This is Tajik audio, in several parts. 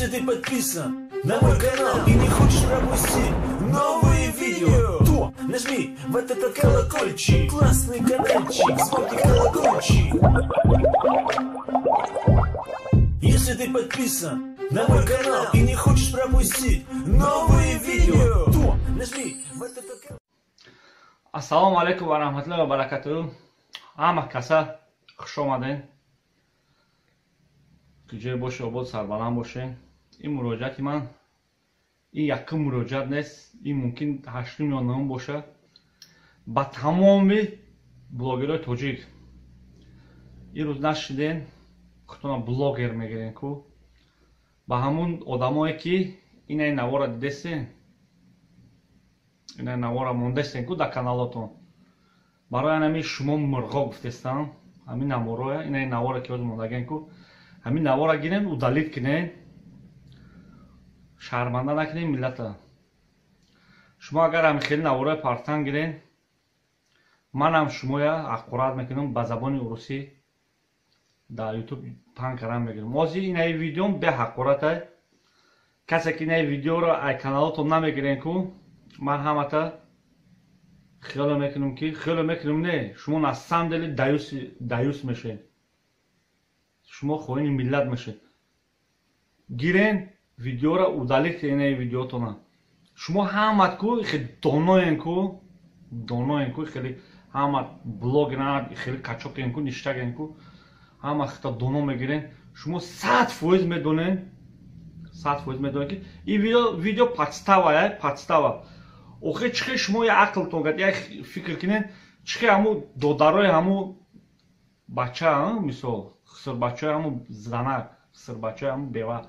Если ты подписан на мой канал и не хочешь пропустить новые видео, то нажми вот этот колокольчик. Классный каналчик, звонкий колокольчик. Если ты подписан на мой канал и не хочешь пропустить новые видео, то нажми вот этот колокольчик. Ассалому алайкум ва раҳматуллоҳи ва баракатуҳ. Ҳама каса хуш омаден. Куҷое боше, обод сарбаланд бошен. Ин муроҷиати ман ин якум муроҷиат нест, ин мумкин ҳаштум ё нӯҳум боша. Ба тамоми блогерҳои тоҷик. Ин рӯз нашиден, худтона блогер мегирен ку. Ба ҳамун одамое ки инаи навора дидесен, инаи навора мондесен ку дар каналотон. Барои ҳамин шумо мурғо гуфтестам, ҳамин навороя, инаи навора ки ҳозир мондаген ку, ҳамин навора гирем, удалить кунем, шарманда накунем миллата. Шумо агар ҳамин хели навораи партан гирен, манам шумоя ҳақорат мекунам ба забони урусӣ дар ютуб пан карам мегирам. Ҳозир инаи видеом беҳақоратай. Касе ки инаи видеоро ай каналотон намегирен ку, ман ҳамата хиёло мекунам ки хиёло мекунам не, шумо на самом деле даюс мешед. Шумо хоини миллат мешед. Гирен видеоро удалить инаи видеотона. Шумо ҳамат ку хеле доноен ку, доноен ку, хеле ҳамат блогеран, хеле качокен ку, ништаген ку, ҳама хита доно мегирен. Шумо 100% медонен, 100% медонен ки ин видео подстава, подстава. Охир чихе шумо я ақлтон гад, я фикр кунен, чихе ҳаму додарои ҳаму бача, мисол, хисрбачаи ҳаму занак, хисрбачаи ҳаму бева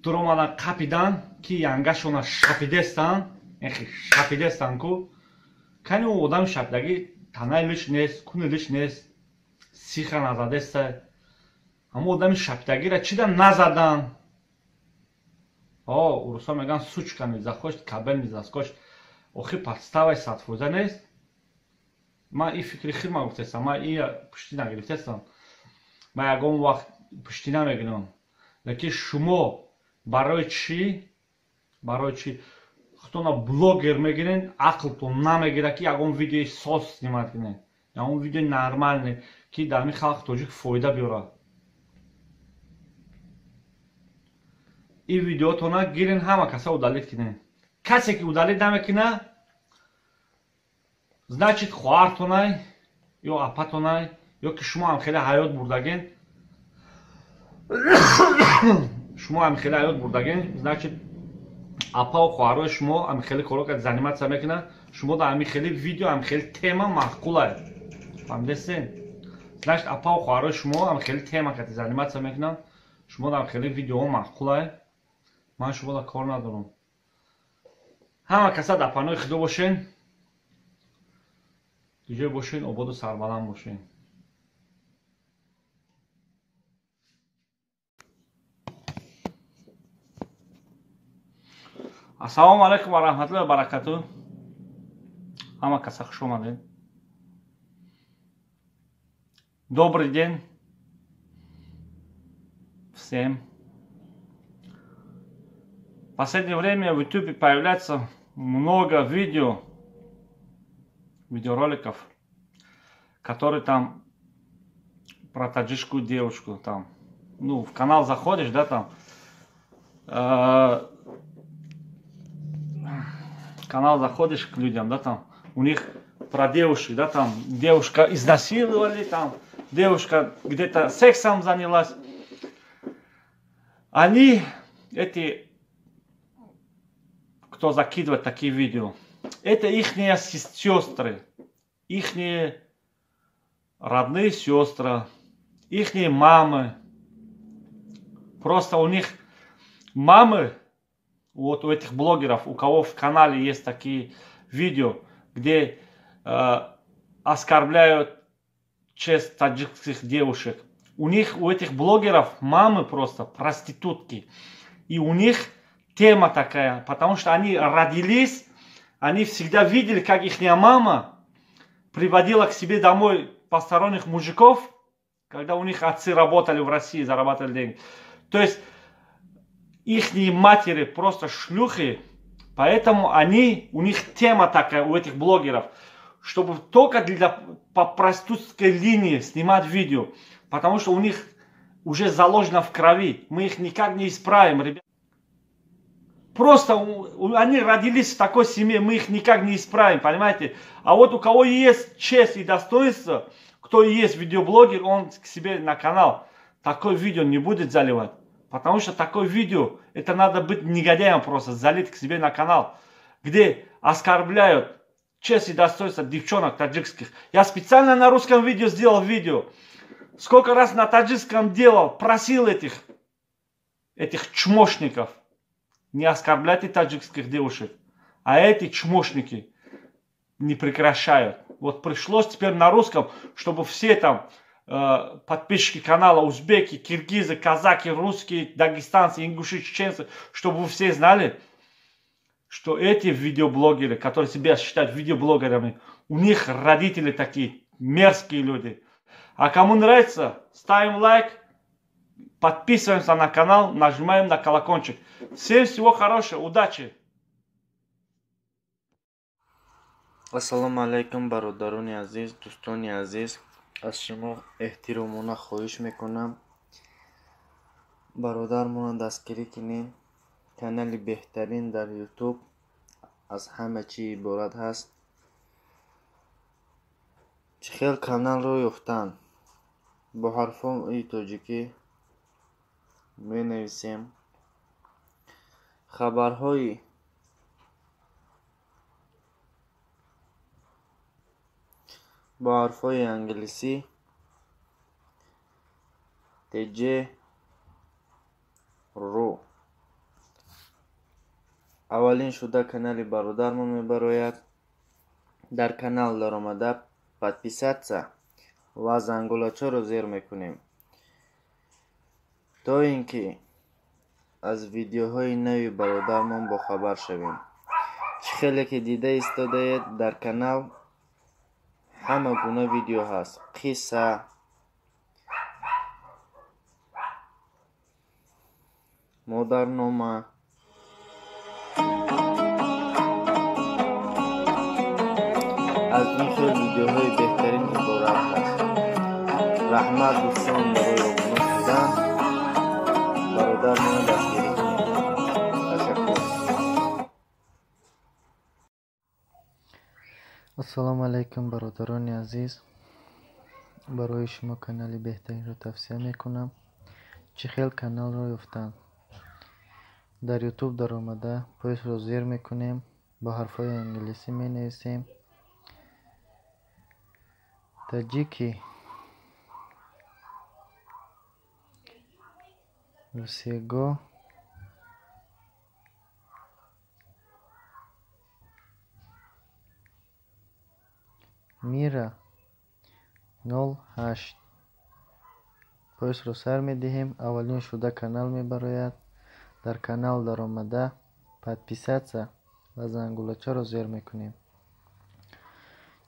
дуромадан қапидан ки янгашона шапидестан, шапидестан ку. Кани ӯ одами шапидагӣ танаи лиш нест, куни лиш нест, сиха назадеста. Ҳаму одами шапидагира чида назадан? О, урусҳо мегӯянд сучка не захочет, кабел не заскочит. Охир подставаи 100% нест. Ман ин фикри хирма гуфтестам, ман ин пуштӣ нагирифтестам. Ман ягон вақт пуштӣ намегирам. Лекин шумо барои чӣ? Барои чӣ худтона блогер мегирен, ақлтон намегирад ки ягон видеои соз снимать кунед, ягон видеои нормальный, ки дар ҳамин халқи тоҷик фоида биёрад. Ин видеотона гирен, ҳама каса удалить кунед. Касе ки удалить намекунад, значит хоҳартонай ё апатонай, ё ки шумо ҳам хеле ҳаёт бурдаген, шумо ҳам хеле ҳаёт бурдаген, значит апаву хоҳарои шумо ҳам хеле коро кард, заниматься мекунад, шумо дар ҳамин хеле видео, ҳам хеле тема маъқулай. Фаҳмидестен? Значит апаву хоҳарои шумо ҳам хеле тема кати заниматься мекунанд, шумо дар хеле видеоҳо маъқулай. Ман шуморо кор надорам. Ҳама каса дар паноҳи Худо бошен, куҷое бошен, ободу сарбаланд бошен. Ассалому алайкум ва раҳматуллоҳи ва баракатуҳ. Ҳама каса хуш омадед. Добрый день всем. В последнее время в YouTube появляется много видео, видеороликов, которые там про таджикскую девушку там. Ну, в канал заходишь, да, там. Канал заходишь к людям, да, там. У них про девушек, да, там. Девушка изнасиловали, там. Девушка где-то сексом занялась. Они, эти, кто закидывает такие видео, это ихние сестры, ихние родные сестры, ихние мамы. Просто у них мамы, вот у этих блогеров, у кого в канале есть такие видео, где оскорбляют честь таджикских девушек. У них, у этих блогеров мамы просто проститутки. И у них тема такая, потому что они родились, они всегда видели, как их мама приводила к себе домой посторонних мужиков, когда у них отцы работали в России, зарабатывали деньги. То есть Ихние матери просто шлюхи, поэтому они, у них тема такая, у этих блогеров, чтобы только для, по проституцкой линии снимать видео, потому что у них уже заложено в крови, мы их никак не исправим, ребят. Просто они родились в такой семье, мы их никак не исправим, понимаете? А вот у кого есть честь и достоинство, кто есть видеоблогер, он к себе на канал такое видео не будет заливать. Потому что такое видео, это надо быть негодяем просто, залить к себе на канал, где оскорбляют честь и достоинство девчонок таджикских. Я специально на русском видео сделал видео. Сколько раз на таджикском делал, просил этих чмошников. Не оскорбляйте таджикских девушек. А эти чмошники не прекращают. Вот пришлось теперь на русском, чтобы все там подписчики канала, узбеки, киргизы, казаки, русские, дагестанцы, ингуши, чеченцы, чтобы вы все знали, что эти видеоблогеры, которые себя считают видеоблогерами, у них родители такие мерзкие люди. А кому нравится, ставим лайк, подписываемся на канал, нажимаем на колокольчик. Всем всего хорошего, удачи! Ассалому алайкум, бародарони азиз, дӯстони азиз. Аз шумо эҳтиромона хоҳиш мекунам, бародармонро дастгирӣ кунед. Канали беҳтарин дар YouTube аз ҳама чӣ иборат ҳаст. Чӣ хел каналро ёфтан? Бо ҳарфҳои тоҷикӣ менависем. Хабарҳои бо ҳарфҳои англисӣ TJ РУ. Аввалин шуда канали бародармон мебарояд. Дар канал даромада подписаться ва зангулачаро зер мекунем, то ин ки аз видеоҳои нави бародармон бохабар шавем. Чӣ хеле ки дида истодаед, дар канал ҳама гуна видео ҳаст: қисса, модарнома, аз ин хел видеоҳои беҳтарин иборат ҳаст. Раҳмат дӯстон барои обуна шудан. Бародармонро дастгирӣ кунед. Ташаккур. Ассалому алайкум, бародарони азиз. Барои шумо канали беҳтаринро тавсия мекунам. Чӣ хел каналро ёфтан? Дар YouTube даромада поисро зер мекунем, бо ҳарфҳои англисӣ менависем таҷики всего мира 08. Поисро сар медиҳем. Аввалин шуда канал мебарояд. Дар канал даромада подписаться ва зангулачаро зер мекунем.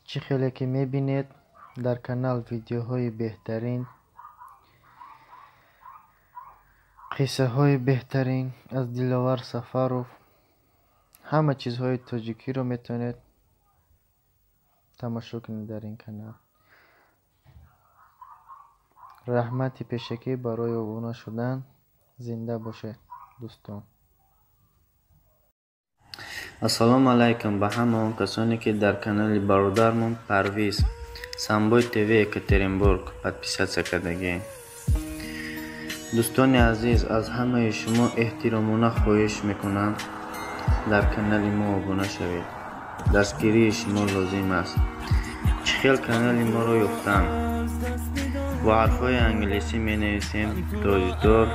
Чӣ хеле ки мебинед, дар канал видеоҳои беҳтарин, қиссаҳои беҳтарин аз Диловар Сафаров, ҳама чизҳои тоҷикиро метавонед тамошо кунед дар ин канал. Раҳмати пешакӣ барои обуна шудан. Зинда бошед, дӯстон. Ассалому алайкум ба ҳама он касоне, ки дар канали бародармон Парвиз Самбой ТВ Екатеринбург подписаться кардагиед. Дӯстони азиз, аз ҳамаи шумо эҳтиромона хоҳиш мекунам, дар канали мо обуна шавед. Дастгирии шумо лозим аст. Чӣ хел канали моро ёфтан? Бо ҳарфҳои англисӣ менависем тоҷдор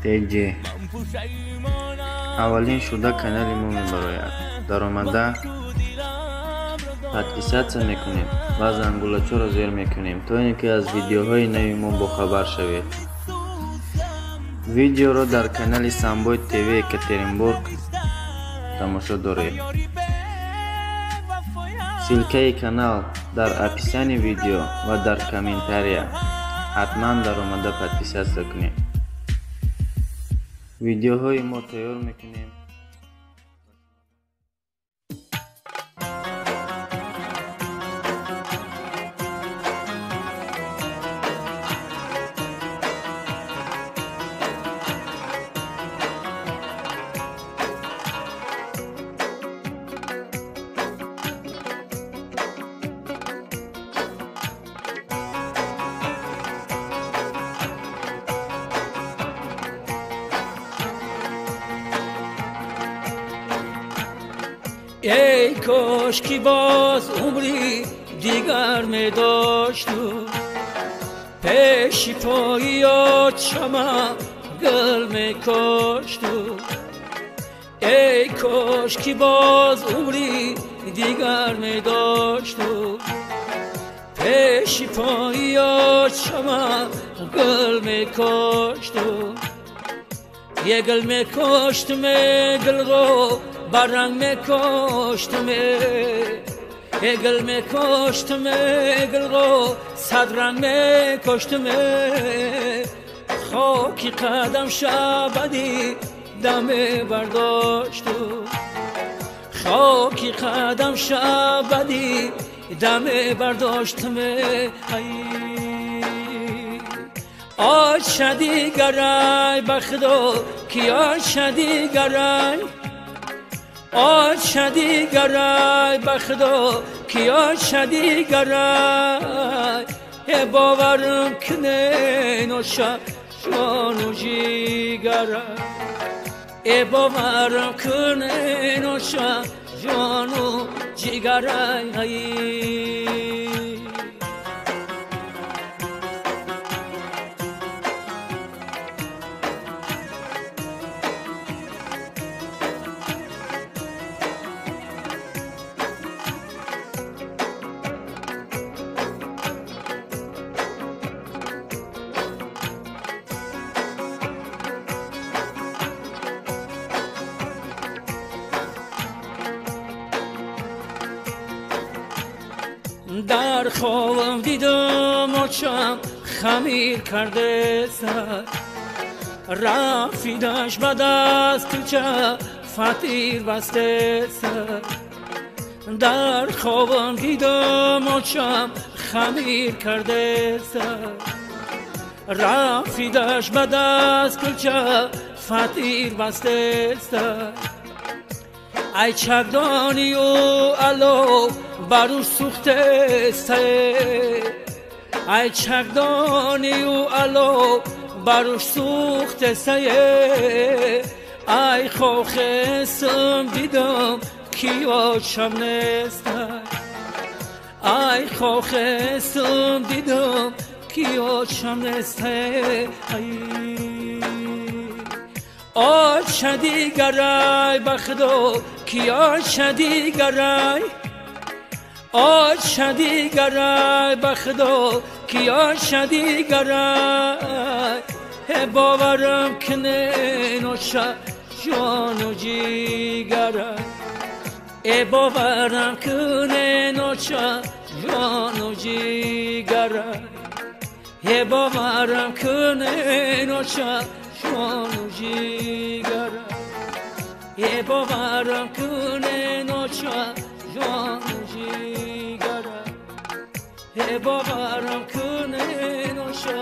TJ. Аввалин шуда канали мо мебарояд. Даромада подписаться мекунем ва зангулачаро зер мекунем, то ин ки аз видеоҳои нави мо бохабар шавед. Видеоро дар канали Самбой ТВ Екатеринбург тамошо доред. Ссылкаи канал Дар описании видео ва дар комментария ҳатман даромада подписаться кунед. Видеоҳои мо тайёр мекунем. Эй кош ки боз умри дигар медошту, пеши пои очама гул мекошту. Эй кош ки боз умри дигар медошту, пеши пои очама гул мекошту. Е гул мекоштуме, гулро баранг мекоштуме, гул мекоштуме, гулро садранг мекоштуме. Хоки қадам шабади даме бардошту, хоки қадам шабади даме бардоштуме. Оша дигарай ба худо ки оша дигарай, оша дигарай ба худо ки оша дигарай. Боварам кне ноша ҷону ҷигарай, боварам кне ноша ҷону ҷигарай. Дар хобам дидам очам хамир карде сар, рафидаш ба даст кӯча фатир басте сар. Дар хобам дидам очам хамир карде сар, рафидаш ба даст кӯча фатир басте сар. Ай чагдонию ало баруш сӯхтеста, ай чагдонию ало баруш сӯхтеста. Ай хохесам дидам ки очам неста, ай хохесам дидам ки очам неста. Оша дигарай ба худо ки оша дигарай, оша дигарай ба худо ки оша дигарай. Боварам кне ноша ҷону ҷигарай, боварам кне ноша ҷону ҷигарай, боварам кне ноша ҷону ҷигарай, боварам кне ноша ҷону ҷигарай, боварам кне ноша